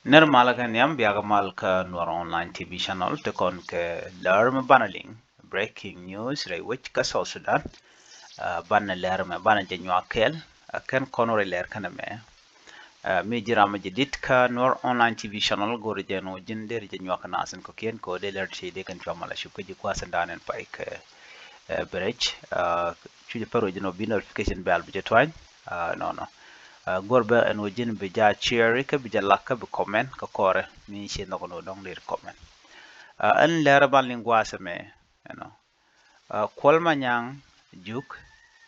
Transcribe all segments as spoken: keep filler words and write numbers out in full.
Nɛr malä kɛ nhiam, biakä mal kä Nuɔr Online T V Channel, ti kɔn kɛ lär mi banɛ liŋ, breaking news rɛy wec kä South Sudan. Ah, banɛ lär mɛ banɛ jɛ nyuak kɛɛl, ah, kɛn kɔn rɛy lär kɛnɛ mɛ. Ah, mi ji̱ ram mi jɛ dit kä Nuɔr Online T V Channel, go̱rɛ jɛ nɔ ji̱n deri jɛ nyuak kɛ nasin kɔkiɛn kɛ dee lär ti dee kɛn cua mal a cup kä ji̱ gua̱a̱th in da̱a̱n in pay kɛ, eh, berec, ah, cu jɛ pär wec jɛ nɔ bi notification bell bi jɛ tuany, ah, nɔnɔ. Ah, go̱r bä ɛn wä ji̱n bi ja share kä bi ja like kä bi comment kä kɔrɛ mi ci nhɔk ni wä dɔŋ lir comment. Ah, ɛn lɛr ban liŋ gua̱a̱th ɛmɛ, you know. Ah, Kuɔl Manyaŋ Juk,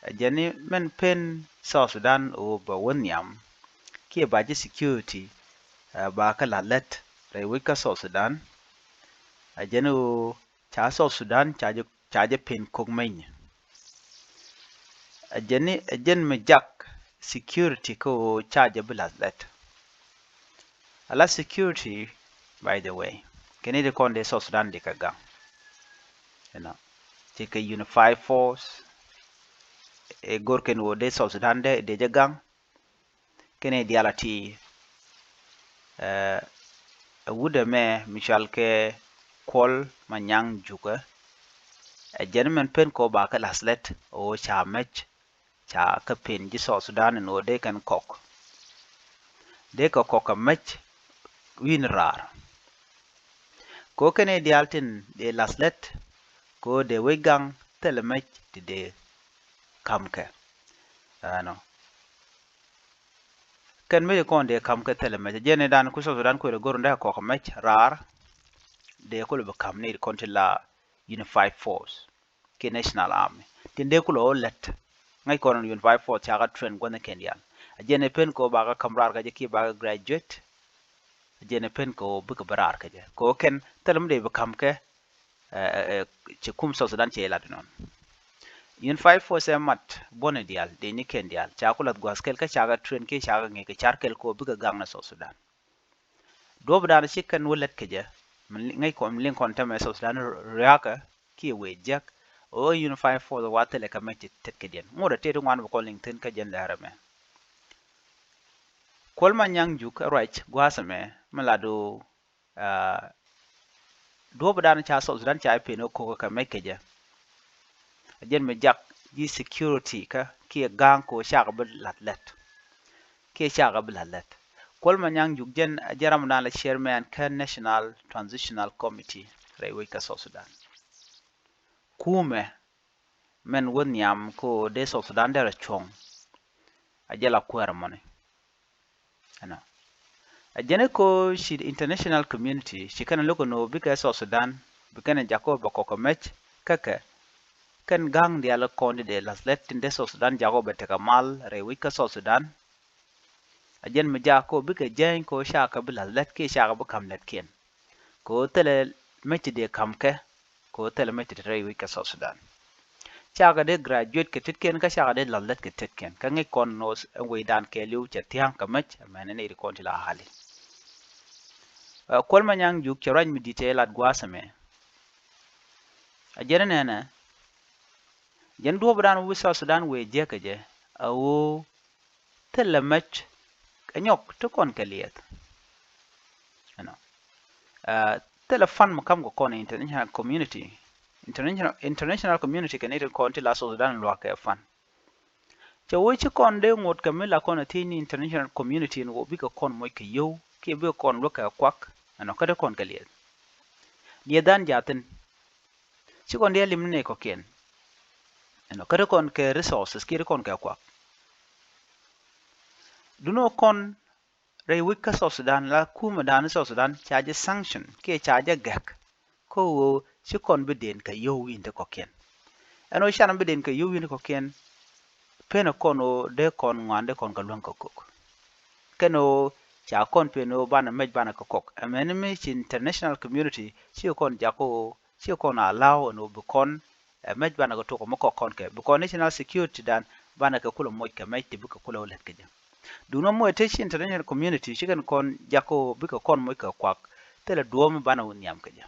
a jɛn ni mɛn pen South Sudan wä bɛ wä nhiam kiɛ ba ji̱ security, ah, ba kä la̱th lät rɛy wec kä South Sudan. A jɛn wä ca South Sudan ca jɛ, ca jɛ pen kok meny. A jɛn ni, a jɛn mi jak security kä ɣöö ca jɛ bi la̱th lät. A la security, by the way, kɛn i̱ ti kɔn dee South Sudan di kɛ gaŋ. You know, ti kɛ unified force, ɛ go̱r kɛn ɣöö dee South Sudan dee, dee jɛ gaŋ. Kɛn i̱ diaal a ti, eh, ɛ wut ɛmɛ mi cɔal kɛ Kuɔl Manyaŋ Jukä. Ɛ jɛn mɛn pen kɔ ba kä la̱th lät ɣöö ca mec, ca kä pen ji̱ South Sudan in ɣöö dee kɛn kɔk. Dee kɛ kɔk kɛ mec wi̱n raar. Kɛ ɣöö kɛn i̱ diaal tin dee la̱th lät, kɛ ɣöö dee wec gaŋ thilɛ mec ti dee ka̱m kɛ. Ɛnɔ. Kɛn mec kɔn dee ka̱m kɛ thilɛ mec. Jɛn i̱ dan ku South Sudan kuël go̱r in dee kɔk kɛ mec raar. Dee kulɛ bi ka̱m ni kɔn ti la unified force kiɛ national army. Tin dee kulɛ ɣöö lät. Ŋäc kɔn unified force ca kä train gua̱thni kɛn diaal. A jɛn i̱ pen kɛ ɣöö ba kä ka̱m raar kä jɛ kiɛ ba kä graduate. A jɛn i̱ pen kɛ ɣöö bikɛ bi raar kä jɛ. Kɛ ɣöö kɛn thilɛ mi dee bi ka̱m kɛ, eh, eh, eh, ci kum South Sudan cɛ ilat inɔn. Unified force ɛ mat buɔ̱ni diaal, dee ni kɛn diaal. Ca ku la̱th gua̱a̱th kɛl kä ca kä train kiɛ ca kä ŋi̱i̱k kɛ car kɛl kɛ ɣöö bikɛ gaŋ ni South Sudan. Duɔ̱p dan ci kɛn wä lät kɛ jɛ, mi ŋäc kɔn, mi liŋ kɔn tämɛ South Sudan ria̱kä kiɛ wëë jiäk, ɣöö unified force wa thilɛ kɛ mec ti tet kɛ jɛn. Ŋot a tëë ti ŋuan bi kɔn liŋ thi̱n kä jɛn lɛr ɛmɛ. Kuɔl Manyaŋ Juk ɛ ruac gua̱a̱th ɛmɛ mi lat ɣöö, ah, duɔ̱p dan ca South Sudan ca pen ɣä ko̱kä kɛ mec kɛ jɛ. A jɛn mi jak ji̱ security kä kiɛ ga̱a̱ŋ kɛ ɣöö cakɛ bi la̱th lät. Kiɛ cakɛ bi la̱th lät. Kuɔl Manyaŋ Juk jɛn a jɛn ram dan la chairman kä National Transitional Committee rɛy wec kä South Sudan. Kumɛ mɛn wä nhiam kɛ ɣöö dee South Sudan derɛ cuɔ̱ŋ. A jɛ la kuäärä mɔni. Ɛnɔ. A jɛn i̱ ko̱ ci international community ci kɛn a lo̱k ɛn ɣöö bikɛ South Sudan, bi kɛn a jak kä ɣöö bɛ kɔk kɛ mec, kä kɛ kɛn ga̱a̱ŋ diaal kɔn di dee la̱th lät tin dee South Sudan jak kä ɣöö bɛ tekɛ mal rɛy wec kä South Sudan. A jɛn mi jak kä ɣöö bikɛ jääny kɛ ɣöö cakɛ bi la̱th lät kiɛ cakɛ bi ka̱m lätkiɛn. Kɛ ɣöö thilɛ mec ti dee ka̱m kɛ, kɛ ɣöö thilɛ mec ti te rɛy wec kä South Sudan. Cakɛ dee graduate kɛ tetkiɛn kä cakɛ dee la̱th lät kɛ tetkiɛn. Kä ŋäc kɔn nɔ ɛn wecdan kɛɛliw cɛ thia̱a̱ŋ kɛ mec, ɛmɛn ni nɛy ti kɔn ti la hali. Ɛ, Kuɔl Manyaŋ Juk cɛ ruac mi di̱t cɛ lat gua̱a̱th ɛmɛ. A jɛn nɛnɛ, jɛn duɔ̱ɔ̱pdan wi̱i̱ South Sudan wëë jiäkä jɛ, a ɣöö thilɛ mec ɛ nyɔk ti kɔn kɛ liɛth. Ɛnɔ. Ɛ, thilɛ fund mi ka̱m kɛ kɔn international community. International, international community kɛ ni ti kɔn ti la South Sudan luaak kɛ fund. Cɛ wee ci kɔn dee ŋot kɛ mi la kɔn a thiec ni international community ni wä bikɛ kɔn moc kɛ yio̱w kiɛ bikɛ kɔn luäk kɛ kuak. Ɛnɔ kä ti kɔn kɛ liɛth. Liɛth dan jathin. Ci kɔn diaal lim ni nɛy kɔ̱kiɛn. Ɛnɔ kä ti kɔn kɛ resources kiɛ ti kɔn kɛ kuak. Duno kɔn rɛy wec kä South Sudan la kumɛ dan South Sudan ca jɛ sanction kiɛ ca jɛ gɛk. Kä ɣöö ci kɔn bi den kɛ yio̱w wi̱i̱n ti kɔ̱kiɛn. Ɛn ɣöö can bi den kɛ yio̱w wi̱i̱n ti kɔ̱kiɛn. Pen ɛ kɔn ɣöö dee kɔn ŋuan dee kɔn kɛ luäŋ kɛ kok. Kɛn ɣöö ca kɔn pen ɣöö banɛ mec banɛ kɛ kɔk. Ɛmɛn mi ci international community ci kɔn jak ɣöö ci kɔn a la̱w ɛn ɣöö bi kɔn, ɛ, mec banɛ kɛ tok ɛ mi kɔk kɔn kɛ. Bi kɔn national security dan banɛ kɛ kulɛ moc kɛ mec ti bikɛ kulɛ wä lät kɛ jɛ. Duundɛ moc te ci international community ci kɛn kɔn jak ɣöö bikɛ kɔn moc kɛ kuak. Thilɛ duɔ̱ɔ̱p mi banɛ wä nhiam kɛ jɛ.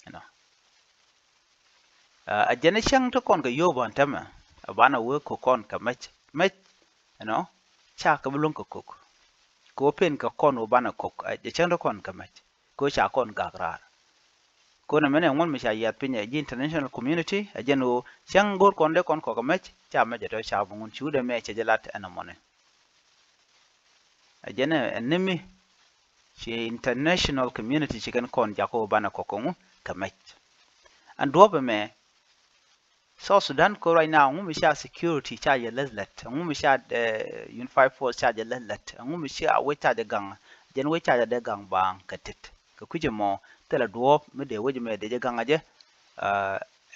Ɛnɔ. Ɛ, a jɛn cäŋ ti kɔn kɛ yio̱w ban tämɛ, ɛ banɛ wee kok kɔn kɛ mec. Mec, you know, cakɛ bi luäŋ kɛ kok. kɛ ɣöö pen kɛ kɔn ɣöö banɛ kɔk, ɛ cäŋ dee kɔn kɛ mɛc kɛ ɣöö ca kɔn gak raar. Kɛ ɣöö nɛmɛ nɛ ŋuɔ̱n mi ca yiath piny ɛ ji̱ international community, ɛ jɛn ɣöö cäŋ go̱r kɔn dee kɔn kɔk kɛ mɛc, ca mɛc ɛ tɔ̱ ca bi ŋun ci wut ɛmɛ cɛ jɛ lat ɛn ɛmɔni. Ɛ jɛn ɛ nimi ci international community ci kɛn kɔn jak ɣöö banɛ kɔk kɛ ŋu kɛ mɛc. Ɛn duɔ̱ɔ̱p ɛmɛ South Sudan kɛ right now, ɛŋu mi ca security ca jɛ läth lät, ɛŋu mi ca unified force ca jɛ läth lät, ɛŋu mi ca wec ca jɛ gaŋ, jɛn wec ca jɛ dee gaŋ baaŋ kɛ tit. Kɛ kui̱c ɛmɔ thilɛ duɔ̱ɔ̱p mi dee wec ɛmɛ dee jɛ gaŋ a jɛ.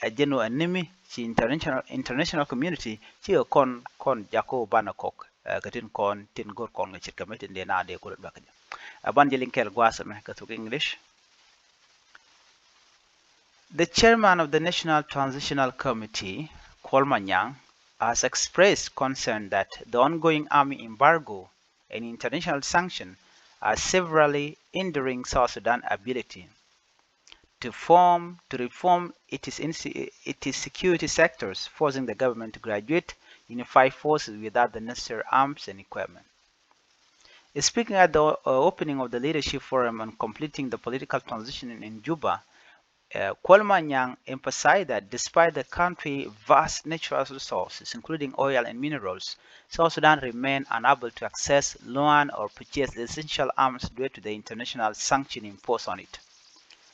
Ɛ jɛn ɣöö ɛn nimi ci international, international community cikɛ kɔn, kɔn jak ɣöö banɛ kɔk kɛ tin kɔn, tin go̱r kɔn kɛ ce̱tkɛ mi tin dee na dee kulɛ duak kɛ jɛ. Ɛ ban jɛ liŋ kɛɛl gua̱a̱th ɛmɛ kɛ thok English. The chairman of the National Transitional Committee, Kuol Manyang, has expressed concern that the ongoing army embargo and international sanctions are severely hindering South Sudan's ability to form, to reform its, its security sectors, forcing the government to graduate unified forces without the necessary arms and equipment. Speaking at the uh, opening of the Leadership Forum on completing the political transition in, in Juba, uh, Kuol Manyang emphasized that despite the country's vast natural resources, including oil and minerals, South Sudan remain unable to access, loan, or purchase the essential arms due to the international sanction imposed on it.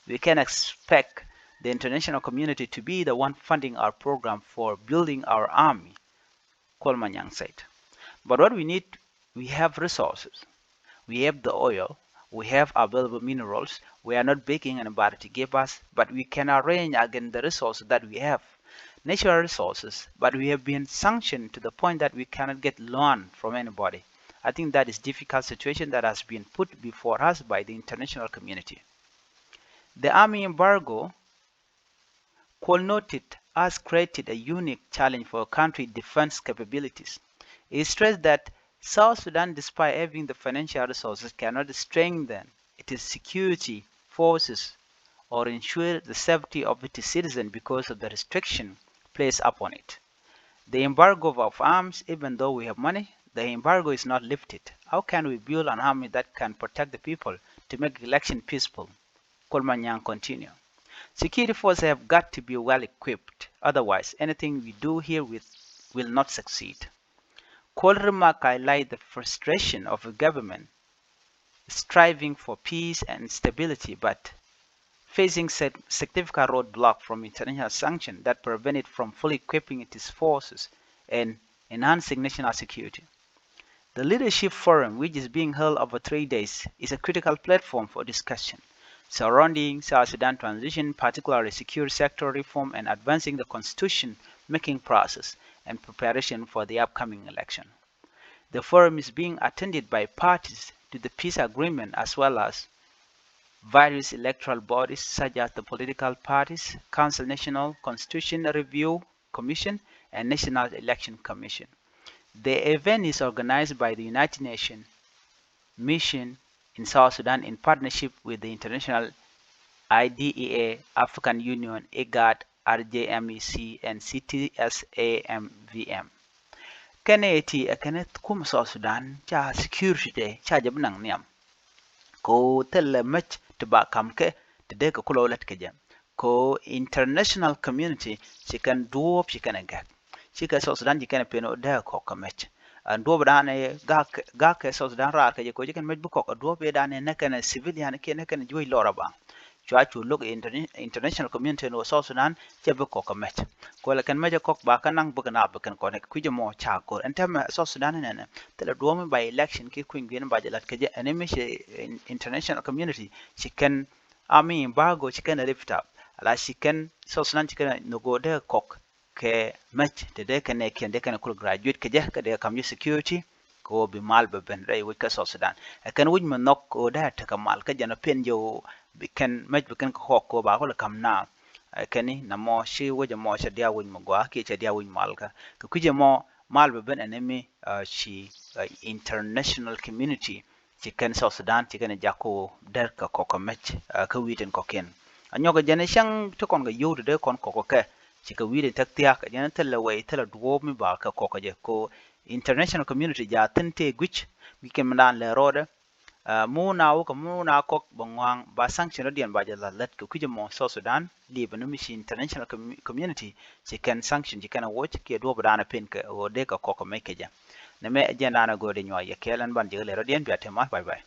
We can expect the international community to be the one funding our program for building our army, Kuol Manyang said. But what we need, we have resources. We have the oil. We have available minerals. We are not begging anybody to give us, but we can arrange against the resources that we have. Natural resources, but we have been sanctioned to the point that we cannot get loan from anybody. I think that is difficult situation that has been put before us by the international community. The army embargo, Kuol noted, has created a unique challenge for country defense capabilities. He stressed that South Sudan, despite having the financial resources, cannot strengthen its security forces or ensure the safety of its citizens because of the restriction placed upon it. The embargo of arms, even though we have money, the embargo is not lifted. How can we build an army that can protect the people to make election peaceful? Kuol Manyang continue. Security forces have got to be well equipped, otherwise anything we do here with will not succeed. Kuol remark highlight the frustration of a government striving for peace and stability, but facing significant roadblock from international sanctions that prevent it from fully equipping its forces and enhancing national security. The Leadership Forum, which is being held over three days, is a critical platform for discussion surrounding South Sudan transition, particularly secure sector reform and advancing the constitution making process and preparation for the upcoming election. The forum is being attended by parties to the peace agreement as well as various electoral bodies such as the political parties, Council National Constitution Review Commission, and National Election Commission. The event is organized by the United Nations Mission in South Sudan in partnership with the international I D E A, African Union, IGAD, R J M E C, and C T S A M V M. Kɛnɛ iti ɛ kɛnɛ kum South Sudan ca security te ca jɛ bi naŋ nhiam. Ko thilɛ mec ti ba kam kɛ ti dee kɛ kulɔ lɛt kɛ jɛ. Ko international community ci kɛn duɔɔp ci kɛn ɛ gɛk. Ci kɛ South Sudan ci kɛn ɛ pen ɔ dee kɔk kɛ mec. Ɛn duɔɔp dan ɛ gak, gak kɛ South Sudan raar kɛ jɛ ko ci kɛn mec bi kɔk ɛ duɔɔp ɛ dan ɛ nɛ kɛn ɛ civilian kiɛ nɛ kɛn ɛ juɔc lɔr ɛ baŋ. Cua cu lo̱k interna-, international community ni wä South Sudan cɛ bi kɔk kɛ mec. Kuɛlɛ kɛn mec ɛ kɔk ba kɛ naŋ bi kɛ na bi kɛn kɔn ɛ kui̱c ɛmɔ ca go̱r. Ɛn tɛmɛ South Sudan inɛnɛ thilɛ duɔɔmi by election ki kui̱ny guiɛn ba jɛ lat kɛ jɛ ɛn mi ci international community ci kɛn ami embargo ci kɛn lift up. Ala ci kɛn South Sudan ci kɛn nogo dee kɔk kɛ mec te dee kɛn ɛ kiɛn dee kɛn ɛ kul graduate kɛ jɛ kɛ dee kam jɛ security. Kɛ wä bi mal bɛ ben rɛy wec kä South Sudan. Ɛ kɛn wec mi nhɔk kɛ wä dee tekɛ mal kä jɛn ɔ pen jɛ wä bi kɛn mec bi kɛn kɛ kɔk kɛ wä ba kul kam na. Ɛ kɛn ni na mɔ ci wec mɔ cɛ dia wec mi gua kiɛ cɛ dia wec mal kä kɛ kui̱ jɛ mɔ mal bɛ ben ɛn mi ci international community ci kɛn South Sudan ci kɛn jaku der kɛ kɔk kɛ mec kä wi̱i̱ tin kɔkiɛn. A nyɔk kɛ jɛn cäŋ ti kɔn kɛ yio̱w ti dee kɔn kɔk kɛ ci kɛ wi̱i̱ tin täk thia̱k kɛ jɛn thilɛ wɛy thilɛ duɔɔp mi ba kɛ kɔk kɛ jɛ ko international community ja thin tëë gui̱c wi̱i̱ kɛn mi daan lɛ rɔɔdɛ. Ɛ, mi wun a wä kɛ mi wun a kɔk bɛ ŋɔaŋ ba sanction rɔ̱diɛn ba jɛ la̱th lät kɛ kui̱c ɛmɔ South Sudan, liepɛ ni mi ci international commu-, community ci kɛn sanction ci kɛn a woc kiɛ duɔ̱ɔ̱p dan a pen kɛ ɣöö dee kɛ kɔk kɛ mec kɛ jɛ. Nɛmɛ ɛ jɛn dan a go̱o̱r di nyuɔ̱ɔ̱c yɛ kɛɛl ɛn ban jɛ kɛ lɛ rɔ̱diɛn bia te mal. Bye bye.